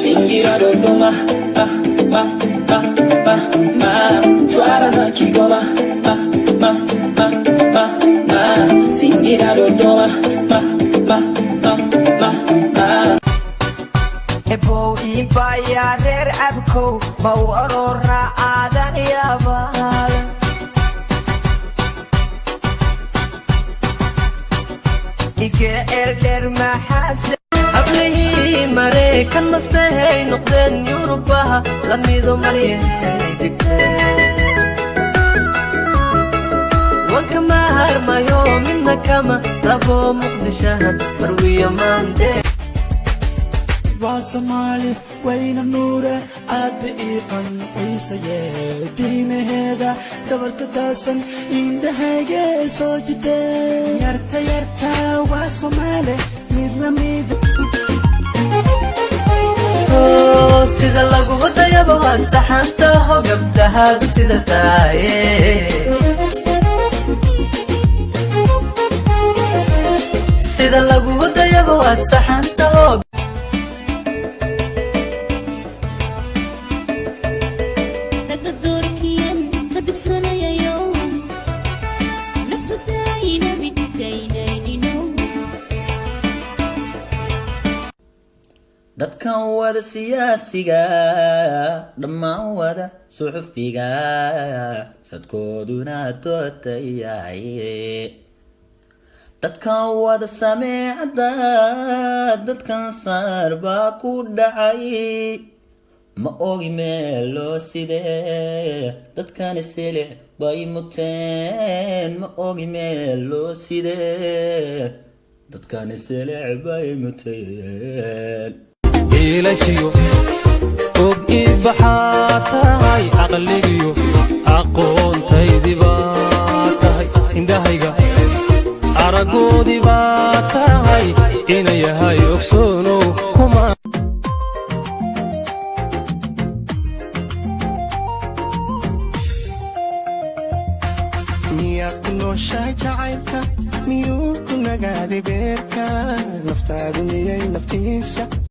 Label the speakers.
Speaker 1: Singira Dodoma, ma, ma, ma, ma, ma, Twara za Kigoma, ma, ma, ma, ma, ma, Singira Dodoma, ma, ma, ma, ma, ma.
Speaker 2: Ebow iibaya reer Abkow mau aroorna aadan yaabal. Ige eldheer maxaase hablihii Maraykan masbahay noqdeen, Yurubaha lamido maryahay dhigteen, wanka maharmayo midna kama rabo Muqdishahan marwiyo maante.
Speaker 3: Waa Soomaali wayna nuure, aad ba ii qanciisaye, tiimaheeda dhabarka daasan indhahayge soo jitee, yarta yarta waa Soomaali mid lamid.
Speaker 2: Sida lagu dayabo waad saxantaho, gabdhahaadu sida taaye. Sida lagu dayabo waad saxantaho.
Speaker 4: Ragga doorkiyan ka dugsanayayo, naftu daayina middaynayno.
Speaker 5: Dadkan wada siyaasiga, dhammaan wada suxufiga, sadkooduna doodta yahay, dadkan wada sameecada, dadkan saar baa ku dhacay, ma ogi meel loo sidee, dadkani silic bay muteen, ma ogi meel loo sidee, dadkani silic bay muteen.
Speaker 6: Iilashiyo og ii baxaa tahay, caqligiyo aqoontaydii baa tahay, indhahayga araggoodii baa tahay, ina yahay ogsoonow kuma.
Speaker 7: Miyaad ku nooshahay jacaylka? Miyuu ku nagaaday beerka? Naftaadu miyay naftiisa